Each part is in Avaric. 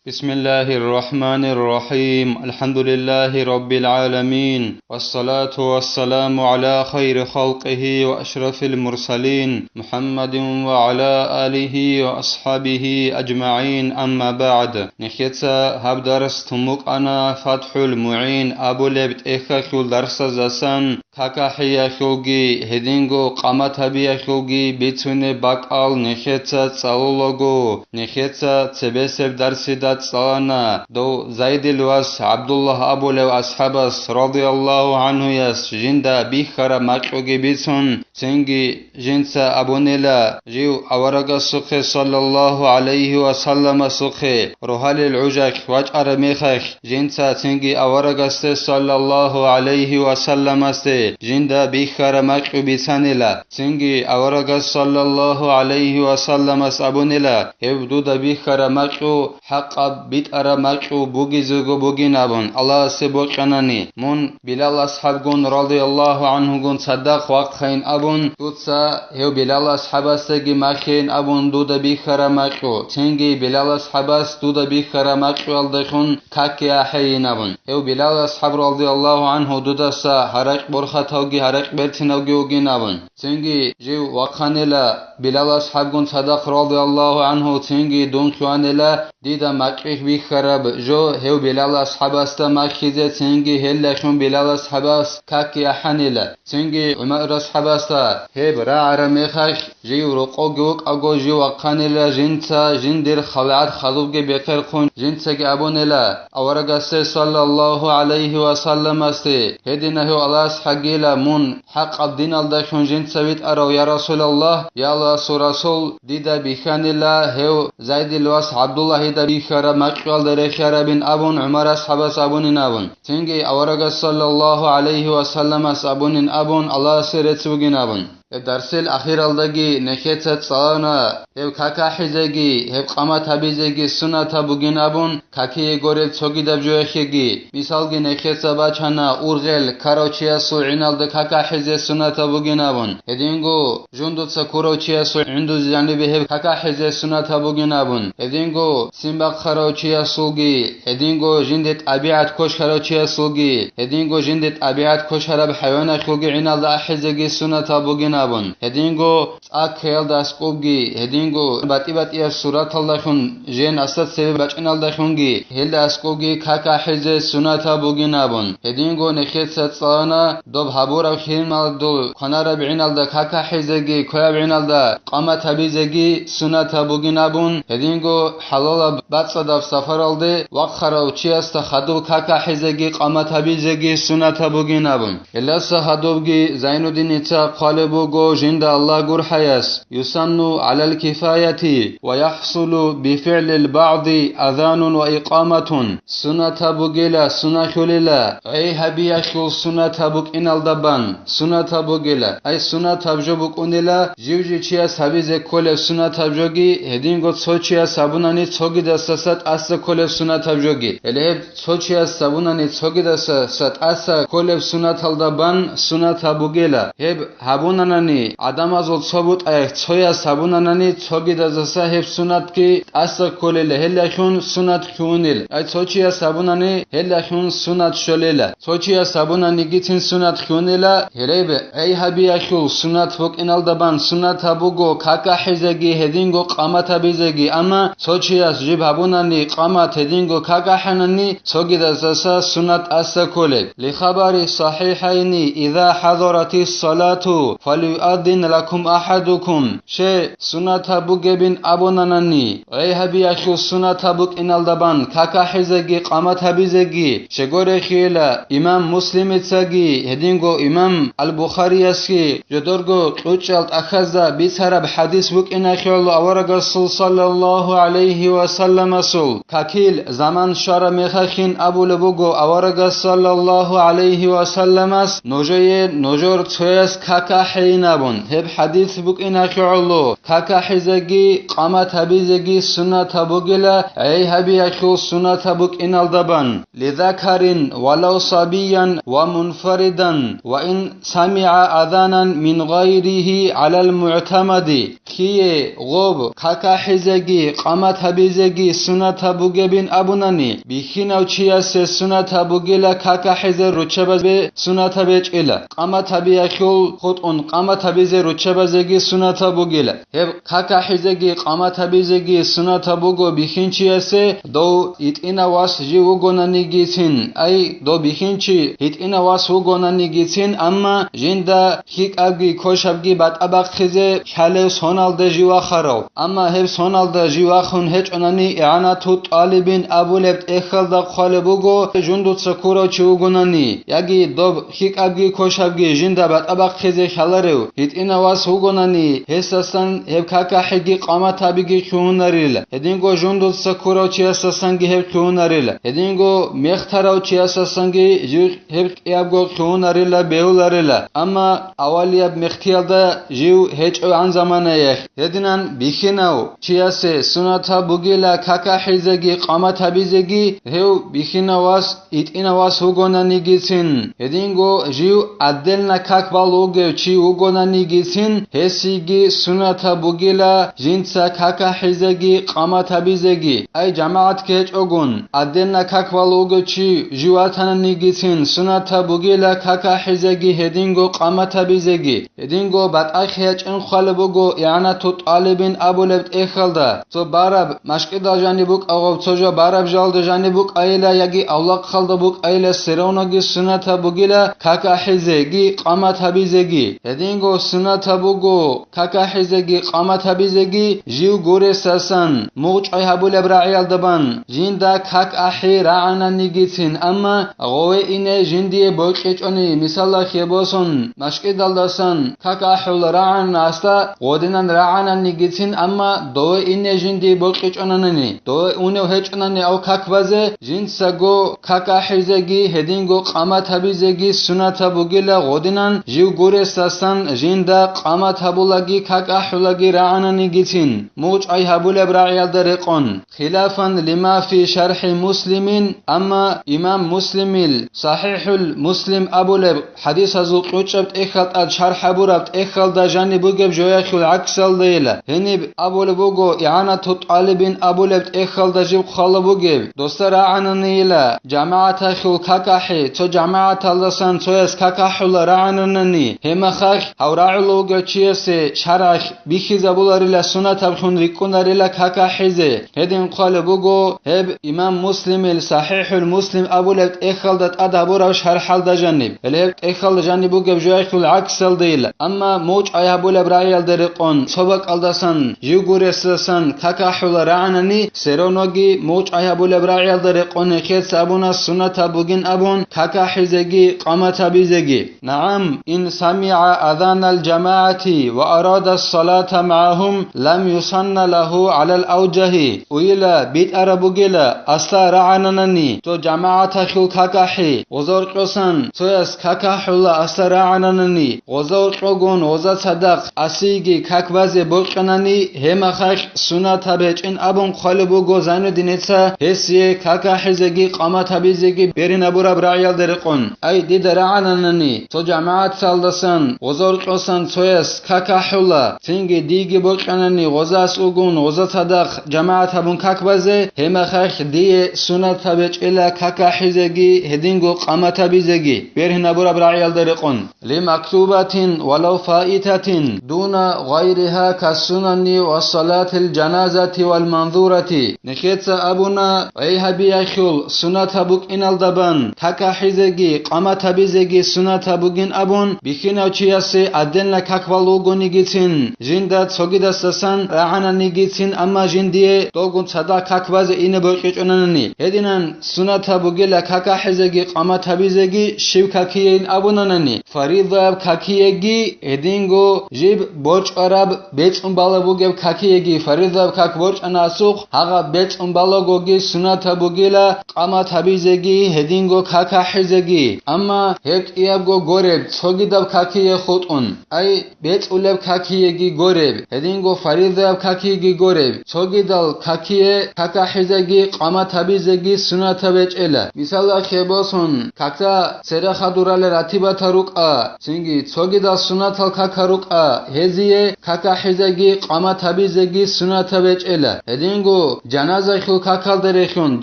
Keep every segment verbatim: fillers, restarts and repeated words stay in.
بسم الله الرحمن الرحيم. الحمد لله رب العالمين. والصلاة والسلام على خير خلقه وأشرف المرسلين محمد وعلى آله وأصحابه أجمعين. أما بعد. Нехеца гьаб дарс тумукъана ФатхӀул МугӀин абулеб тӀехьалъул дарсаздасан какахӀиялъулги, гьединго къамат гьабиялъулги бицунеб бакӀал нехеца цӀалулаго, нехеца цебесеб дарсида цӀалана, дов Зайдил вас ГӀабдуллагь абулев асхӀабас, радияллагьу гӀанхуяс, жинда бихьараб макьуги бицун, цинги жинца абунила, жив аварагасухъе, саллаллагьу гӀалайгьи ва салламасухъе, рогьалил гӀужалъ вачӀараб мехалъ, жинца цинги аварагасде, саллаллагьу гӀалайгьи ва салламасде, жинда бихьараб макьу бицанила. Цинги аварагас, саллаллагьу гӀалайгьи ва салламас, абунила, гьев дуда бихьараб макьу хӀакъаб битӀараб макьу бугезего бугин абун, Аллагьасе бокьанани, мун Билал асхӀабгун, радияллагьу гӀанхугун, цадахъ вахъайин абун, дуца гьев Билал асхӀабасдаги махьейин абун дуда бихьараб макьу, цинги Билал асхӀабас дуда бихьараб макьуялдалъун какги ахӀейин абун. Гьев Билал асхӀаб, радияллагьу гӀанху, дудаса гьаракь борхатавги гьаракь бертинавги вугин абун. Цинги жив вахъанила, Билал асхӀабгун цадахъ, радияллагьу гӀанху, цинги дун лъугьанила, дида макьихь бихьараб жо гьев Билал асхӀабасда махьизе, цинги гьелдалъун Билал асхӀабас какги ахӀанила. Цинги ГӀумар асхӀабасда гьеб рагӀараб мехалъ, жив рокъовги вукӀаго, жив вахъанила, жинца жиндир халгӀат хадубги бехерхъун, жинцаги абунила аварагасде, саллаллагьу гӀалайгьи ва салламасде, гьединав гьев Аллагьас хӀагила мун хӀакъаб диналдалъун жинца витӀарав, я Расулаллагь, я Аллагьасул Расул, дида бихьанила гьев Зайдил вас ГӀабдуллагьида бихьараб макьуялда рехиарабин абун ГӀумар асхӀабас абунин абун. Цинги аварагас, саллаллагьу гӀалайгьи ва салламас, абунин абун Аллагьасе рецц бугин абун. Гьеб дарсил ахиралдаги нехеца цӀалана, гьеб какахӀизеги, гьеб къамат гьабизеги сунатаб бугин абун, какие горел цогидаб жояхъеги. Мисалги нехеца бачана ургъел ккарав чиясул гӀиналда какахӀизе сунатаб бугин абун. Гьединго жундуца ккурав чиясул гӀундузе жанибе гьеб какахӀизе сунатаб бугин абун. Гьединго сим бахъарав чиясулги, гьединго жинде тӀабигӀат ккошарав чиясулги, гьединго жинде тӀабигӀат ккошараб хӀайваналъулги гӀиналда ахӀизеги сунатаб бугин абун. Гьединго цӀа ккеялда аскӀобги, гьединго батӀи-батӀияб сураталдалъун жен асда цебе бачӀиналдалъунги, гьелда аскӀобги как ахӀизе сунатаб бугин абун. Гьединго нехеца цӀалана, доб гьабураб хӀилмаладул кванараб гӀиналда как ахӀизеги, кваяб гӀиналда къамат гьабизеги сунатаб бугин абун, гьединго хӀалалаб бацӀцӀадаб сапаралде вахъарав чиясда хадуб как ахӀизеги къамат гьабизеги сунатаб бугин абун. Гьелдаса хадубги Зайнуддиница хъвалеб буго жинда Аллагь гурхӀаяс: «Юсанну гӀалал кифаяти ва яхӀсулу бифигӀлил багӀди азанун ва икъаматун». Сунатаб бугела, сунат лъолела, гӀей гьабиялъул сунатаб букӀиналда бан, сунатаб бугела. Ай сунатаб жо букӀунела, жив-жив чияс гьабизе кколеб сунатаб жоги, гьединго цо чияс гьабунани цогидасдаса тӀаса кколеб сунатаб жоги. Гьеле гьеб цо чияс гьабунани цогидасдаса тӀаса кколеб сунаталда бан сунатаб бугела. Гьеб гьабунанани гӀадамазул цо бутӀаялъ цояс гьабунанани цогидасдаса гьеб сунатги тӀаса кколела, гьелдалъун сунат лъугьунел. Ай цо чияс гьабунани гьелдалъун сунат щолела. Цо чияс гьабунанигицин сунат лъугьунела, гьелеб гӀей гьабиялъул сунат букӀиналда бан сунатаб буго как ахӀизеги гьединго къамат гьабизеги, амма цо чияс жиб гьабунани къамат гьединго как ахӀанани цогидасдаса сунат тӀаса кколеб. Лихабари сахӀихӀайни: «Иза хӀазаратис салату, фалюаддин лакум ахӀадукум». Щай сунатаб бугебин абунанани, гӀей гьабиялъул сунатаб букӀиналда бан как ахӀизеги къамат гьабизеги, щегорехиела, имам Муслимицаги, гьединго имам Ал-Бухариясги жодорго кьучӀал тӀахьазда бицараб хӀадис букӀинахиялъул аварагасул саллаллагьу гӀалайгьи ва салламасул какил заман щвараб мехалъин абулеб буго аварагас саллаллагьу гӀалайгьи ва салламас: «Нужее нужер цояс как ахӀейин», – абун. Гьеб хӀадис букӀинахиялъул как ахӀизеги къамат гьабизеги сунатаб бугела, гӀей гьабиялъул сунатаб букӀиналда бан, лизакарин валав сабиян ва мунфаридан ва ин самигӀа азанан мин гъайригьи гӀалал мугӀтамади, кие гъоб как ахӀизеги къамат гьабизеги сунатаб бугебин абунани, бихьинав чиясе сунатаб бугила как ахӀизе руччабазде сунатаб гьечӀила, къамат гьабиялъул хутӀун къамат гьабизе руччабазеги сунатаб бугила. Гьеб как ахӀизеги къамат гьабизеги сунатаб буго бихьинчиясе, дов гьитӀинав вас жив вугонанигицин, ай, дов бихьинчи гьитӀинав вас вугонанигицин, амма жинда лъикӀабги кошабги батӀа бахъизе лъалев соналда жив вахарав. Амма гьеб соналда жив вахун гьечӀонани, игӀанату тӀалибин абулеб тӀехьалда хъвалеб буго, жундуца ккурав чи вугонани, яги доб лъикӀабги кошабги жинда батӀа бахъизе лъаларев гьитӀинав вас вугонани, гьесасан гьеб как ахӀиги къамат гьабиги лъугьунарила, гьединго жундуца ккурав чиясасанги гьеб лъугьунарила, гьединго мехтарав чиясасанги жив гьеб кӀиябго лъугьунарила, бегьуларила, амма авалияб мехтиялда жив гьечӀогӀан заманаялъ. Гьединан бихьинав чиясе сунатаб бугила как ахӀизеги къамат гьабизеги, гьев бихьинав вас гьитӀинав вас вугонанигицин, гьединго жив отдельно как балев вугев чи вугонанигицин, гьесиеги сунатаб бугила жинца как ахӀизеги къамат гьабизеги, ай жамагӀатги гьечӀогун, отдельно как балев вугев чи жив ватананигицин, сунатаб бугила как ахӀизеги гьединго къамат гьабизеги. Гьединго батӀа хъиячӀин хъвалеб буго игӀанату тӀалибин абулеб тӀехьалда, цо бараб машкӀидал жаниб букӀа гъоб, цо жо бараб жалда жаниб букӀайила яги авлахъалда букӀайила, все равноги сунатаб бугила как ахӀизеги къамат гьабизеги. Гьединго сунатаб буго как ахӀизеги къамат гьабизеги жив гуресасан, мугъчӀвай гьабулеб рагӀиялда бан, жинда как ахӀи рагӀананигицин, амма гъове ине жиндие бокьичӀони, мисалалъе босун, машкӀидалдасан как ахӀула рагӀанасда гъодинан рагӀананигицин, амма дове ине жиндие бокьичӀонанани, дове унев гьечӀонани ав как базе, жинцаго как ахӀизеги гьединго къамат гьабизеги сунатаб бугила гъодинан жив гуресасан жинда къамат гьабулаги как ахӀулаги рагӀананигицин, мугъчӀвай гьабулеб рагӀиялда рекъон. Хилафан лима фи шархӀи Муслимин, амма имам Муслимил СахӀихӀул Муслим абулеб хӀадисазул кьучӀаб тӀехьал тӀад шархӀ гьабураб тӀехьалда жаниб бугеб жоялъул гӀаксалдайила. Гьениб абулеб буго, игӀанату тӀалибин абулеб тӀехьалда жиб хъвала бугеб, досда рагӀананийила, жамагӀаталъул как ахӀи, цо жамагӀаталдасан цояс как ахӀула рагӀананани, гьеб мехалъ гьав рагӀулев вугев чиясе шаргӀалъ бихьизабуларила, сунатаблъун рикӀкӀунарила как ахӀизе. Гьедин хъвалеб буго гьеб имам Муслимил СахӀихӀул Муслим абулеб тӀехьалда тӀад гьабураб шархӀалда жаниб. Гьеле гьеб тӀехьалда жаниб бугеб жоялъул гӀаксалдайила, амма мугъчӀвай гьабулеб рагӀиялда рекъон, цо бакӀалдасан, жив гуресдасан как ахӀула рагӀанани, все равноги мугъчӀвай гьабулеб рагӀиялда рекъон гьехъеца абуна сунатаб бугин абун как ахӀизеги къамат гьабизеги. НагӀам, ин самигӀа азанал жамагӀати ва арада салата магӀагьум, лам юсанна лагьу гӀалал авжагьи. Уйила, битӀараб бугила, асла рагӀананани, цо жамагӀаталъул как ахӀи, гъоза гьоркьосан цояс как ахӀула асла рагӀананани, гъоза гьоркьогун гъоза цадахъ асиеги как базе бокьанани, гьеб мехалъ сунатаб гьечӀин абун хъвалеб буго Зайнуддиница гьесие как ахӀизеги къамат гьабизеги бергьинабураб рагӀиялда рекъон. Ай, дида рагӀананани, цо жамагӀаталдасан, гъоза гьоркьосан цояс как ахӀула, цинги дийги бокьанани гъозас угун, гъоза цадахъ жамагӀат гьабун как базе, гьеб мехалъ дие сунатаб гьечӀила как ахӀизеги гьединго къамат гьабизеги бергьинабураб рагӀиялда рекъон. Лимактубатин валав фаитатин дуна гъайриха кассунани ва салатил жаназати вал манзурати. Нехеца абуна, гӀей гьабиялъул сунатаб букӀиналда бан как ахӀизеги къамат гьабизеги сунатаб бугин абун, бихьинав чиясе отдельно как балев вугонигицин, жинда цогидасдасан рагӀананигицин, амма жиндие долгун цадахъ как базе ине бокьичӀонанани. Гьединан сунатаб бугила как ахӀизеги къамат гьабизеги щиб какиейин абунанани, фаризаяб какиеги, гьединго жиб борчӀараб бецӀун балеб бугеб какиеги, фаризаяб как борчӀана асухъ, гьагъаб бецӀун балагоги сунатаб бугила къамат гьабизеги, гьединго как ахӀизеги. Амма гьеб кӀиябго гореб, цогидаб какие хутӀун, ай, бецӀулеб какиеги гореб, гьединго фаризаяб какиеги гореб, цогидал какие как ахӀизе какахӀизеги къамат гьабизеги суннатаб гьечӀела. Мисалалъе босун, какда цере хадурали ратибатал рукӀа, цинги цогидал суннатал какал рукӀа, гьезие какахӀизеги къамат гьабизеги суннатаб гьечӀела. Гьединго жаназахул какалда рехун,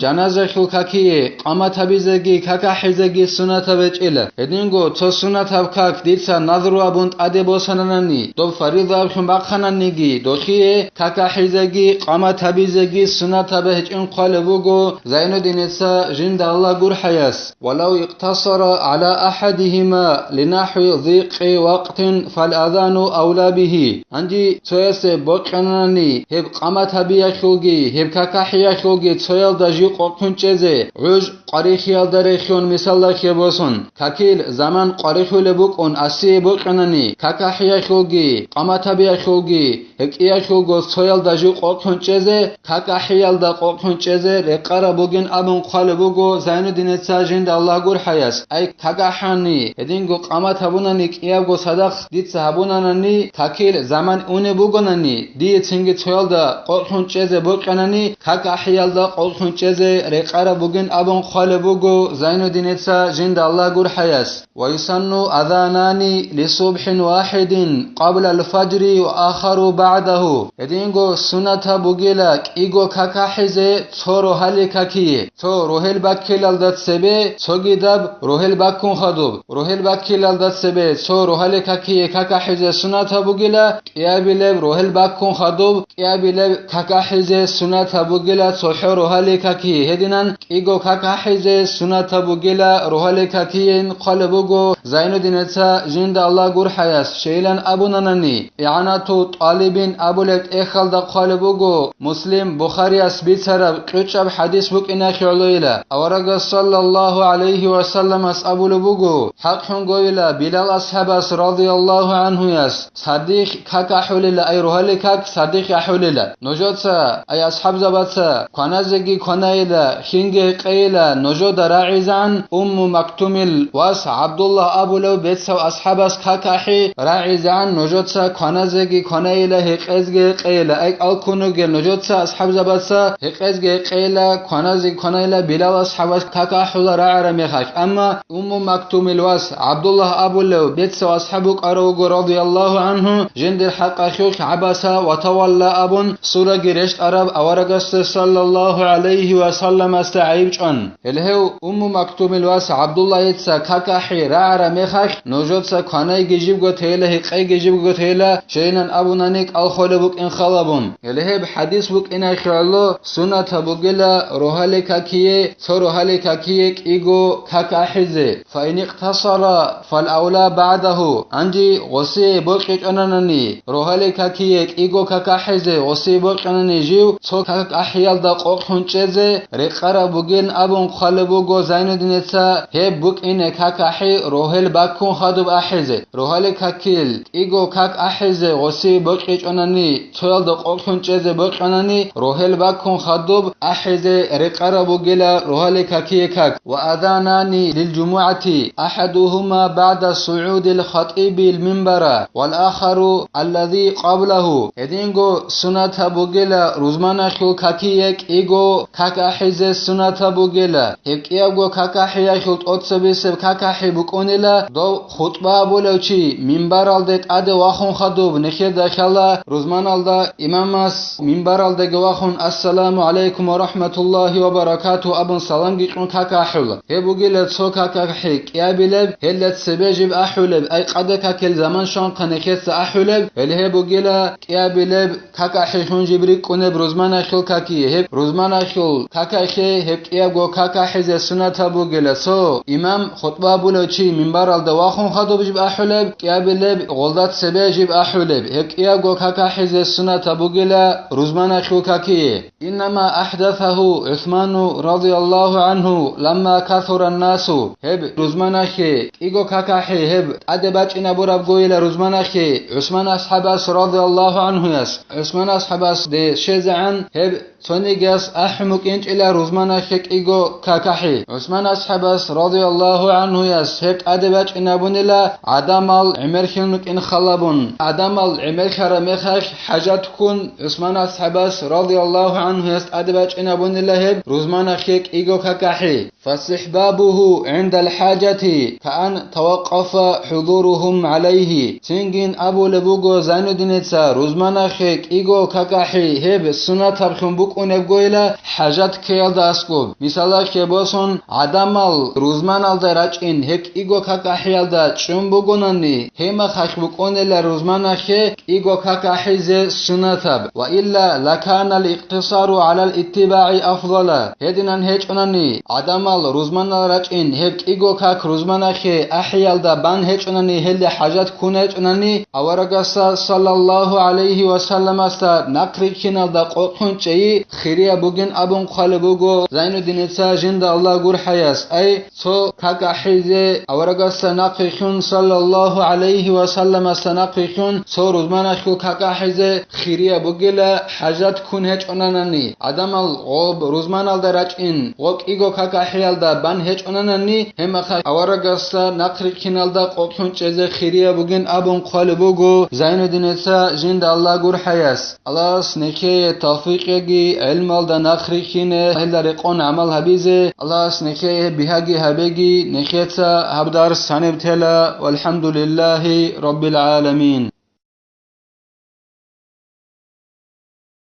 жаназахул какие къамат гьабизеги какахӀизеги суннатаб гьечӀела. Гьединго цо суннатаб как дица назру абун тӀаде босананани, доб фаридаб хун бахъананиги, дохие какахӀизеги къамат гьабизеги суннатаб гьечӀин хъвалеб буго Зайнуддиница жинда Аллагь гурхӀаяс. ولو اقتصر على أحدهما لنحو ضيق وقت فالأذان أولى به. Гьанже цоясе бокьанани гьеб къамат гьабиялъулги, гьеб какахӀиялъулги цоялда жив къокъун чӀезе, гӀуж къварихьиялда рехион мисалда хебосун. Какил заман къварихьулеб букӀун асие бокьанани, какахӀиялъулги, къамат гьабиялъулги, гьекӀиялъулго цоялда жив къокъун чӀезе, какахӀиялда къокъун чӀезе рекъараб бугин абун хъвалеб буго Зайнуддиница жинда Аллагь гурхӀаяс. Ай, какахӀани, гьединго къамат гьабунани кӀиябго садахъ дица гьабунанани, какил заман унеб бугонани, дие цинги цоялда къокъун чӀезе бокьанани, какахӀиялда къокъун чӀезе рекъараб бугин абун хъвалеб буго Зайнуддиница жинда Аллагь гурхӀаяс. ويسن أذانان لصبح واحد قبل الفجر وآخر بعده. Гьединго суннатаб бугила кӀиго какахӀизе цо рогьалил какие, цо рогьел баккилалда цебе цогидаб рогьел баккун хадуб. Рогьел баккилалда цебе цо рогьалил какие какахӀизе суннатаб бугила кӀиабилеб рогьел баккун хадуб, кӀиабилеб какахӀизе суннатаб бугила цохӀо рогьалил какие. Гьединан кӀиго какахӀизе суннатаб бугила рогьалил какиен хъвалеб буго Зайнуддиница жинда Аллагь гурхӀаяс, щайилан абунанани, ИгӀанату ТӀалибин абулеб тӀехьалда хъвалеб буго, Муслим, Бухарияс бицараб кьучӀаб хӀадис букӀиналъе гӀолойила. Аварагас саллаллагьу гӀалайгьи ва салламас абулеб буго, хӀакълъун гойила Билал асхӀабас радияллагьу гӀанхуяс, цадихъ как ахӀулила, ай рогьалил как цадихъ ахӀулила. Нужеца, ай асхӀабзабаца, кваназеги кванайила, хинги гьекъейила, нужеда рагӀизегӀан Умму Мактумил вас ГӀабдуллагь абулев бецав асхӀабас как ахӀи, рагӀизегӀан нужеца кваназеги кванайила, гьекъезги гьекъейила. Ай кӀал ккун ругел нужеца асхӀабзабаца гьекъезги гьекъейила, кваназеги кванайила, Билал асхӀабас как ахӀула рагӀараб мехалъ. Амма Умму Мактумил вас ГӀабдуллагь абулев бецав асхӀаб вукӀарав вуго, радияллагьу гӀанху, жиндир хӀакъалъулъ ГӀабаса ва Тавалла абун сураги рещтӀараб аварагасда саллаллагьу гӀалайгьи ва салламасда гӀайиб чӀван. Гьеле гьев Умму Мактумил вас ГӀабдуллагьица как ахӀи рагӀараб мехалъ, нужеца кванайги жибго тейила, гьекъейги жибго тейила, щайилан абунани кӀал холеб букӀин халабун. Гьеле гьеб хӀадис букӀиналъе гӀоло суннатаб бугила рогьалил какие, цо рогьалил какие кӀиго как ахӀизе. فإن اقتصر فالأولى بعده. Гьанже гъосие бокьичӀонанани, рогьалил какие кӀиго как ахӀизе гъосие бокьанани жив цо как ахӀиялда къокълъун чӀезе рекъараб бугин абун хъвалеб буго Зайнуддиница, гьеб букӀине как ахӀи рогьел баккун хадуб ахӀизе. Рогьалил какил кӀиго как ахӀизе гъосие бокьичӀонани, цоялда къокълъун чӀезе бокьанани, рогьел баккун хадуб ахӀизе рекъараб бугила рогьалил какие как. وأذانان للجمعة أحدهما بعد صعود الخطيب المنبر والآخر الذي قبله. Гьединго суннатаб бугила рузманахъул какие кӀиго как ахӀизе суннатаб бугила. Гьеб кӀиябго как ахӀиялъул тӀоцебесеб как ахӀи букӀунила дов хутӀба абулев чи минбаралде тӀаде вахун хадуб, нехеда хьала рузманалда имамас минбаралдаги вахун, «Ассаламу гӀалайкум ва рахӀматуллагьи ва баракатугьу» абун саламги кьун как ахӀула. Гьеб бугила цо как ахӀи кӀиабилеб, гьелда цебе жиб ахӀулеб, ай къада какил заман щванхъа нехеца ахӀулеб, гьеле гьеб бугила кӀиабилеб как ахӀилъун жиб рикӀкӀунеб рузманахъул какие. Гьеб рузманахъул какахъе гьеб кӀиябго как ахӀизе суннатаб бугила, цо имам хутӀба абулев чи минбаралда вахун хадуб жиб ахӀулеб, кӀиабилеб гъолда цебе жиб ахӀулеб. Гьеб кӀиябго как ахӀизе суннатаб бугила рузманахъул какие. إنما أحدثه عثمان رضي الله عنه لما كثر الناس. Гьеб рузманахъе кӀиго как ахӀи гьеб тӀаде бачӀинабурабгойила рузманахъе ГӀусман асхӀабас радияллагьу гӀанхуяс. ГӀусман асхӀабасде щвезегӀан гьеб Цонигияс ахӀун букӀинчӀила рузманахъе кӀиго какахӀи. ГӀусман асхӀабас, радияллагьу гӀанхуяс, гьеб тӀаде бачӀинабунила гӀадамал гӀемерлъун рукӀин халабун. ГӀадамал гӀемерлъараб мехалъ хӀажат ккун, ГӀусман асхӀабас, радияллагьу гӀанхуяс, тӀаде бачӀинабунила гьеб рузманахъе кӀиго какахӀи. فاستحبابه عند الحاجة كأن توقف حضورهم عليه. Цинги абулеб буго Зайнуддиница, рузманахъе кӀиго какахӀи гьеб суннатаблъун букӀунебгойила хӀажат ккеялда аскӀоб. Мисалалъе босун, гӀадамал рузманалда рачӀин гьеб кӀиго какахӀиялда чӀун бугонани, гьеб мехалъ букӀунила рузманахъе кӀиго какахӀизе суннатаб, وإلا لكان الاقتصار على الاتباع أفضل. Гьединан гьечӀонани, гӀадамал рузманал рачӀин гьеб кӀиго как рузманахъе ахӀиялда бан гьечӀонани, гьелде хӀажат ккун гьечӀонани, аварагасда, саллаллагьу гӀалайгьи ва салламасда, нахърихьиналда къокълъун чӀей хирияб бугин абун хъвалеб буго Зайнуддиница, жинда Аллагь гурхӀаяс. Ай, цо как ахӀизе аварагасда нахърихьун, саллаллагьу гӀалайгьи ва салламасда нахърихьун, цо рузманахъул как ахӀизе хирияб бугила хӀажат ккун гьечӀонанани, гӀадамал гъоб рузманалда рачӀин гъоб кӀиго как ахӀиялда бан гьечӀонанани, гьеб мехалъ аварагасда нахърихьиналда къокълъун чӀезе хирияб бугин абун хъвалеб буго Зайнуддиница, жинда Аллагь гурхӀаяс. Аллагьас нехее тавфикъ яги гӀелмалда нахърихьине, гьелда рекъон гӀамал гьабизе. Аллагьас нехее бигьаги гьабеги, нехеца гьаб дарс гьаниб тела. ВалхӀамдулиллагьи раббил гӀаламин.